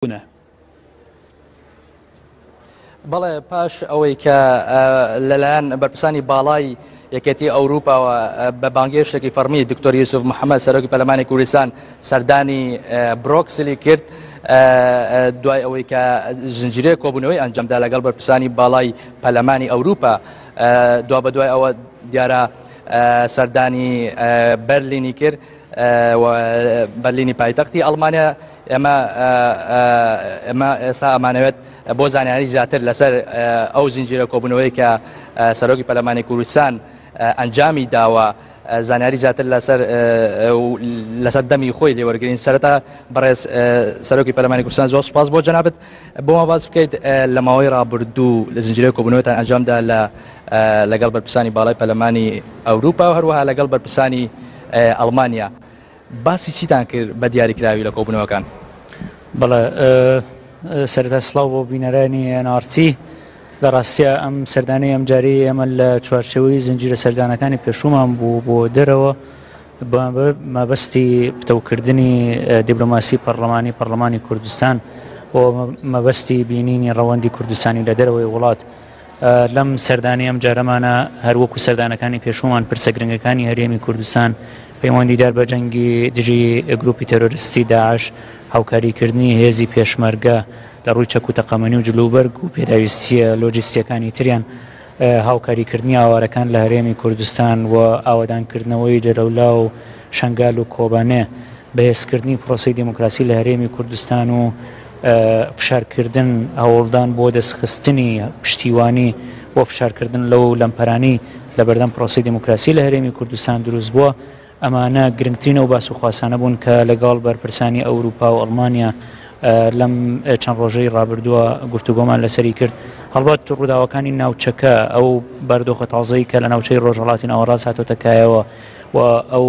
بوونە. بەڵێ پاش ئەوەی کە لەلایەن بەرپرسانی باڵای یەکێتی ئەوروپاوە بە بانگێشتێکی فەڕمی دکتۆر یوسف محەممەد سەرۆکی پەرلەمانی کوردستان سەردانی برۆکسلی کرد دوای ئەوەی کە زنجیرەیەک کۆبوونەوەی ئەنجامدا لەگەڵ بەرپرسانی باڵای پەرلەمانی ئەوروپا دوا بەدوای ئەوە دیارە سەردانی بەرلینی کرد و بەرلینی پایتەختی ئەڵمانیا ئێمە ئێمە ئێستا ئەمانەوێت بۆ زانیاری زیاتر لەسەر ئەو زنجیرە کۆبوونەوەی کە سەرۆکی پەرلەمانی کوردستان ئەنجامی داوە زانیاری زیاتر لەسەر لەسەر دەمی خۆی لێوەرگین سەرەتا بەڕێز سەرۆکی پەرلەمانی کوردستان زۆر سوپاس بۆ جەنابت بۆ باس بکەیت لە ماوەی ڕابردوو لە زنجیرە کۆبوونەوەتان ئەنجامدا لە لەگەڵ بەرپرسانی باڵای پەرلەمانی ئەوروپا و هەروەها لەگەڵ بەرپرسانی ئەڵمانیا باسی چیتان کرد بە دیاریکراوی لە کۆبوونەوەکان؟ بەڵێ سەرەتا سڵاو بۆ بینەرانی NRT. لە ڕاستیا ئەم سەردانەی ئەمجارەی ئێمە لە چوارچێوەی زنجیرە سەردانەکانی پێشوومان بوو بۆ دەرەوە بە مەبەستی پتەوکردنی دیبلۆماسی پەرلەمانی پەرلەمانی کوردستان و مەبەستی بینینی ڕەوەندی کوردستانی لە دەرەوەی وڵات. لەم سەردانەی ئەمجارەمانە هەر وەکو سەردانەکانی پێشوومان پرسە گرنگەکانی هەرێمی کوردستان پەیوەندیدار بە جەنگی دژی گروپی تێرۆریستی داعش، هاوکاریکردنی هێزی پێشمەرگە لە ڕووی چەک و تەقەمەنی و جلوبەرگ و پێداویستییە لۆجیستییەکانی تریان، هاوکاریکردنی ئاوارەکان لە هەرێمی کوردستان و ئاوەدانکردنەوەی جەلەولا و شەنگال و کۆبانێ، بەهێزکردنی پرۆسەی دێموکراسی لە هەرێمی کوردستان و فشارکردن، هەوڵدان بۆ دەستخستنی پشتیوانی بۆ فشارکردن لەو لەمپەرانەی لەبەردەم پرۆسەی دێموکراسی لە هەرێمی کوردستان دروست بووە، ئەمانە گرنگترین ئەو باس و خواسانە بوون کە لەگەڵ بەرپرسانی ئەوروپا و ئەڵمانیا لەم چەند ڕۆژەی ڕابردووە گفتوگۆمان لەسەری کرد. هەڵبەت ڕووداوەکانی ناوچەکە، ئەو بارودۆخە تازەی کە لە ناوچەی ڕۆژهەڵاتی ناوەڕاست هاتۆتە کایەوە و ئەو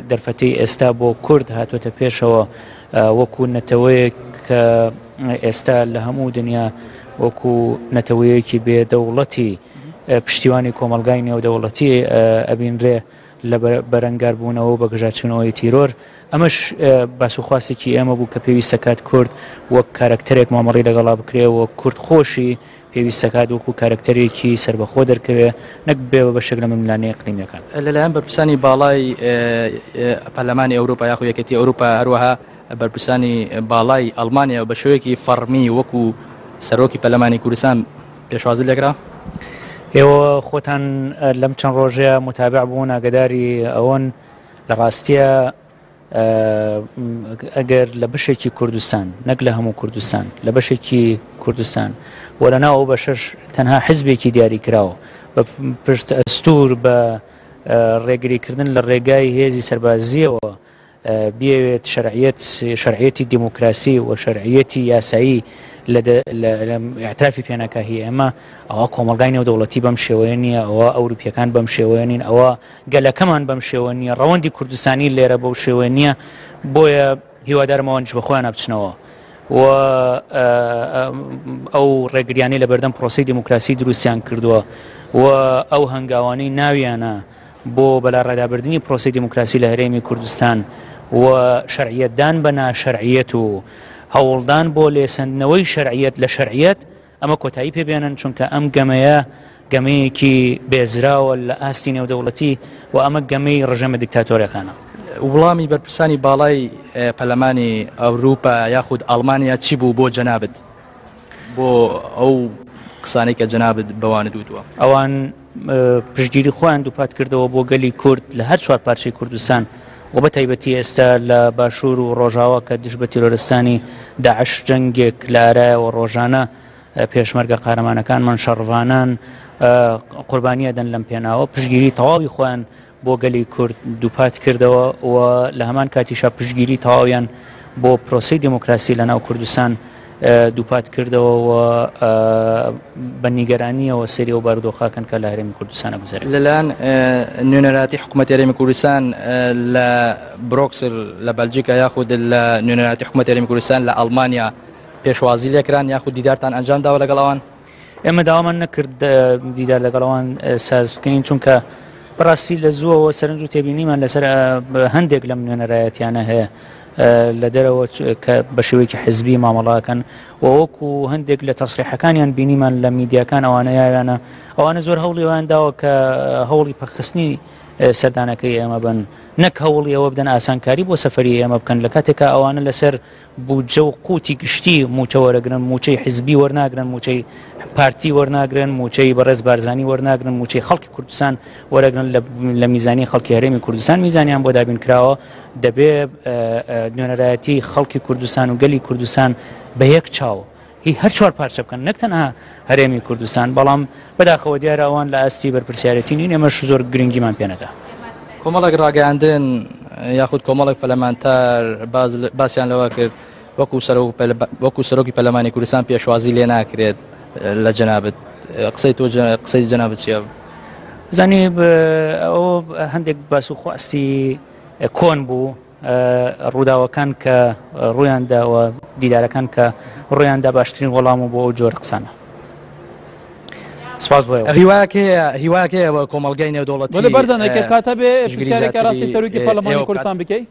دەرفەتەی ئێستا بۆ کورد هاتۆتە پێشەوە وەکو نەتەوەیەک کە ئێستا لە هەموو دنیا وەکو نەتەوەیەکی بێ دەوڵەتی پشتیوانی کۆمەڵگای نێودەوڵەتی ئەبینرێ لە بەرەنگاربوونەوە و بەگژاچوونەوەی تیرۆر، ئەمەش باس و خواستێکی ئێمە بوو کە پێویستە کات کورد وەک کارەکتەرێک مامەڵەی لەگەڵا بکرێ و کورد خۆشی پێویستە کات وەکو کارەکتەرێکی سەربەخۆ دەرکەوێ نەک ببێ بە بەشێک لە ململانێ ئیقلیمیەکان. لەلایەن بەرپرسانی باڵای پەرلەمانی ئەوروپا یاخود یەکێتی ئەوروپا هەروەها بەرپرسانی باڵای ئەڵمانیا بە شێوەیەکی فەڕمی وەکو سەرۆکی پەرلەمانی کوردستان پێشوازی لێکرا؟ ئێوە خۆتان لەم چەند ڕۆژەیە متابع بوون ئاگداری ئەوەن لە ڕاستیە ئەگەر لە بەشێکی کوردستان نەک لە هەموو کوردستان لە بەشێکی کوردستان و لە ناو ئەو بەشەش تەنها حزبێکی دیاری کراوە بە پشت ئەستور بە ڕێگریکردن لە ڕێگای هێزی سەربازیەوە بیەوێت شەرعیەت شەرعیەتی دیموکراسی و شەرعیەتی یاسایی لە ئیعترافی پێ نەکا هی ئێمە، ئەوە کۆمەڵگای نێودەوڵەتی بەم شێوەیە نییە، ئەوە ئەوروپییەکان بەم شێوەیە نین، ئەوە گەلەکەمان بەم شێوە نییە، ڕەوەندی کوردستانی لێرە بەو شێوەیە نییە، بۆیە هیوادارم ئەوانیش بە خۆیانا بچنەوە و ئەو ڕێگریانەی لەبەردەم پرۆسەی دیموکراسی دروستیان کردووە و ئەو هەنگاوانەی ناویانە بۆ بەلاڕێدابردنی پرۆسەی دیموکراسی لە هەرێمی کوردستان و شەرعیەتدان بە ناشەرعیەت و هەوڵدان بۆ لێسەندنەوەی شەرعیەت لە شەرعیەت، ئەمە کۆتایی پێ بێنن، چونکە ئەم گەمەیە گەمەیەکی بێزراوە لە ئاستی نێودەوڵەتی و ئەمە گەمەی ڕژێمە دیکتاتۆرەکانە. وڵامی بەرپرسانی باڵای پەرلەمانی ئەوروپا یاخود ئەڵمانیا چی بوو بۆ جەنابت؟ بۆ ئەو قسانەی کە جەنابت بەوانت وتووە؟ ئەوان پشتگیری خۆیان دووپات کردەوە بۆ گەلی کورد لە هەر چوار پارچەی کوردستان و بە تایبەتی ئێستا لە باشوور و ڕۆژاوا کە دژ بە تیرۆرستانی داعش جەنگێک لە ئارایە و ڕۆژانە پێشمەرگە قارەمانەکانمان شەڕڤانان قوربانی ئەدەن لەم پێناوە پشتگیری تەواوی خۆیان بۆ گەلی کورد دووپات کردەوە و لە هەمان کاتیشا پشتگیری تەواویان بۆ پرۆسەی دێموکراسی لە ناو کوردستان دووپات کردەوە و بە نیگەرانییەوە سەیری ئەو بارودۆخە کەن کە لە هەرێمی کوردستان ئەگوزەرێ. لەلایەن نوێنەرایەتی حکوومەتی هەرێمی کوردستان لە برۆکسل لە بەلجیکا یاخود لە نوێنەرایەتی حکوومەتی هەرێمی کوردستان لە ئەڵمانیا پێشوازی لێکران یاخود دیدارتان ئەنجام داوە لەگەڵ ئەوان؟ ئێمە داوامان نەکرد دیدار لەگەڵ ئەوان ساز بکەین چونکە بەڕاستی لە زووەوە سەرنج و تێبینیمان لەسەر هەندێک لەم نوێنەرایەتیانە هەیە. لە دەرەوە کە بە شێوەیەکی حزبی مامەڵەکەن و وەکو هەندێک لە تەسریحەکانیان بینیمان لە میدیاکان ئەوانە یاویانە ئەوانە زۆر هەوڵی ئەویان داوە کە هەوڵی پەکخستنی سەردانەکەی ئێمە بن نەک هەوڵی ئەوە بدەن ئاسانکاری بۆ سەفەری ئێمە بکەن لە کاتێکا ئەوانە لەسەر بودجە و قوتی گشتی موچە وەرەگرن، موچەی حزبی وەرناگرن، موچەی پارتی وەرناگرن، موچەی بەڕێز بارزانی وەرناگرن، موچەی خەڵکی کوردستان وەرەگرن لە میزانی خەڵکی هەرێمی کوردستان میزانیان بۆ دابین کراوە، دەبێ نوێنەرایەتی خەڵکی کوردستان و گەلی کوردستان بە یەک چاو هی هەر چوار پارچە بکەن نەک تەنها هەرێمی کوردستان، بەڵام بەداخەوە دیارە ئەوان لە ئاستی بەرپرسیارێتی نین، ئێمەش زۆر گرنگیمان پێ نەدا. کۆمەڵێک ڕاگەیاندن یاخود کۆمەڵێک پەرلەمانتار باسیان لەوە کرد وەکو وەکو سەرۆکی پەرلەمانی کوردستان پێشوازی لێ ناکرێت لە جەنابت قسەی تۆ قسەی جەنابت چییە؟ زانی ئەو هەندێک باس و خواستی کۆن بوو ڕووداوەکان کە ڕوویاندا و دیدارەکان کە ڕوویاندا باشترین وەڵام و بۆ ئەو جۆرە قسانە. سپاس بۆ ئێوە. هیوایەک هەیە هیوایەک هەیە بە کۆمەڵگای نێودەوڵەتی بەڵێ بەرزان ئەگەر کات هەبێ پشتگیری پرسیارێک زیاتری ئاراستەی سەرۆکی پەرلەمانی ئێوە بکات. کوردستان بکەی؟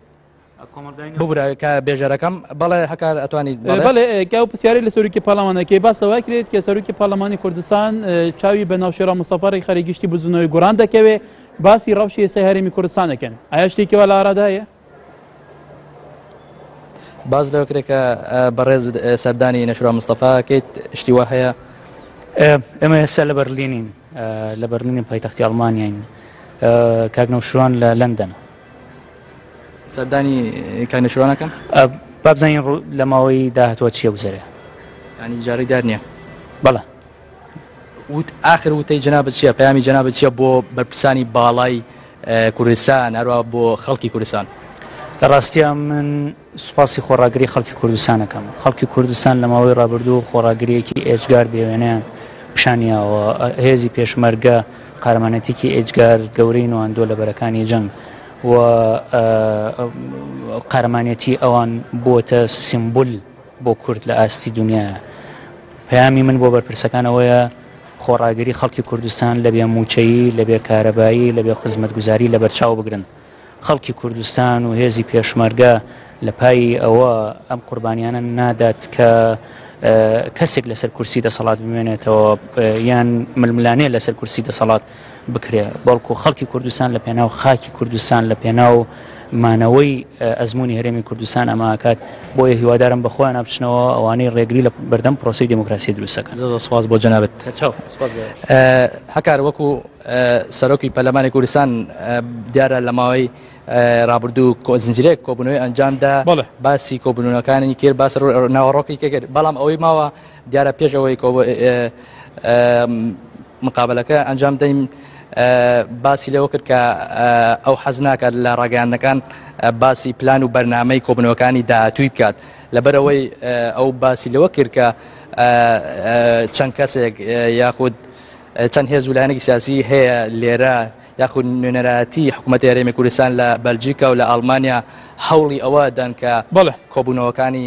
ببورە کە بێژەرەکەم بەڵێ هەکار ئەتوانیت بەڵێ. بەڵێ کە ئەو پرسیارەی لە سەرۆکی پەرلەمان ئەکەی باس لەوە کرێت کە سەرۆکی پەرلەمانی کوردستان چاوی بە نەوشیروان مستەفا ڕێکخەری گشتی بزوونەوەی گۆڕان دەکەوێ باسی ڕەوشی ئێستای هەرێمی کوردستان دەکەن ئایا شتێکی وا لە ئارادا هەیە؟ باس لەوە کرێت کە بەڕێز سەردانی نەشرا مستەفا کەیت شتی وا هەیە؟ ئێمە ئێستا لە بەرلینین لە بەرلینی پایتەختی ئەڵمانیاین کاک نەوشیروان لە لەندەن. سەردانی کاک نەوشیروان ئەکەن؟ با بزانین لە ماوەی داهاتووە چییە گوزەرێ. ینی جارێک دیار نییە؟ بەڵێ. وت ئاخر وتەی جەنابت چییە پەیامی جەنابت چییە بۆ بەرپرسانی باڵای کوردستان هەروە بۆ خەڵکی کوردستان؟ لە ڕاستیا من سوپاسی خۆڕاگری خەڵکی کوردستان ئەکەم خەڵکی کوردستان لە ماوەی ڕابردوو خۆڕاگریەکی ئێجگار بێوێنەیان پیشانیاوە هێزی پێشمەرگە قارەمانەتێکی ئێجگار گەورەی نواندووە لە بەرەکانی جەنگ و قارەمانەتی ئەوان بووەتە سیمبول بۆ کورد لە ئاستی دنیاە. پەیامی من بۆ بەرپرسەکان ئەوەیە خۆڕاگری خەڵکی کوردستان لە بێ مووچەیی، لە بێ کارەبایی، لە بێ خزمەتگوزاری لەبەرچاو بگرن. خەڵکی کوردستان و هێزی پێشمەرگە لە پای ئەوە ئەم قوربانیانە نادات کە کەسێک لەسەر کورسی دەسەڵات بمێنێتەوە یان ململانێ لەسەر کورسی دەسەڵات بکرێ بەڵکو خەڵکی کوردستان لە پێناو خاکی کوردستان لە پێناو مانەوەی ئەزموونی هەرێمی کوردستان ئەمە ئەکات بۆیە هیوادارم بە خۆیان بچنەوە ئەوانەی ڕێگری لە بەردەم پرۆسەی دیموکراسی دروستەکەن. زۆر سپاس بۆ جەنابت. چاو سپاس بۆ ئێوەش. هەکار وەکو سەرۆکی پەرلەمانی کوردستان دیارە لە ماوەی ڕابردوو زنجیرەیەک کۆبوونەوەی ئەنجامدا باسی کۆبوونەوەکانی کرد باس ناوەڕۆکی کرد بەڵام ئەوەی ماوە دیارە پێش ئەوەی مقابلەکە ئەنجام دەین باسی لەوە کرد کە ئەو حەز ناکات لە ڕاگەیاندنەکان باسی پلان و بەرنامەی کۆبوونەوەکانی داهاتووی بکات لەبەرئەوەی ئەو باسی لەوە کرد کە چەند کەسێک یاخود چەند هێز و لایەنێکی سیاسی هەیە لێرە یاخود نوێنەرایەتی حکوومەتی هەرێمی کوردستان لە بەلجیکا و لە ئەڵمانیا هەوڵی ئەوە دەن کە کۆبوونەوەکانی.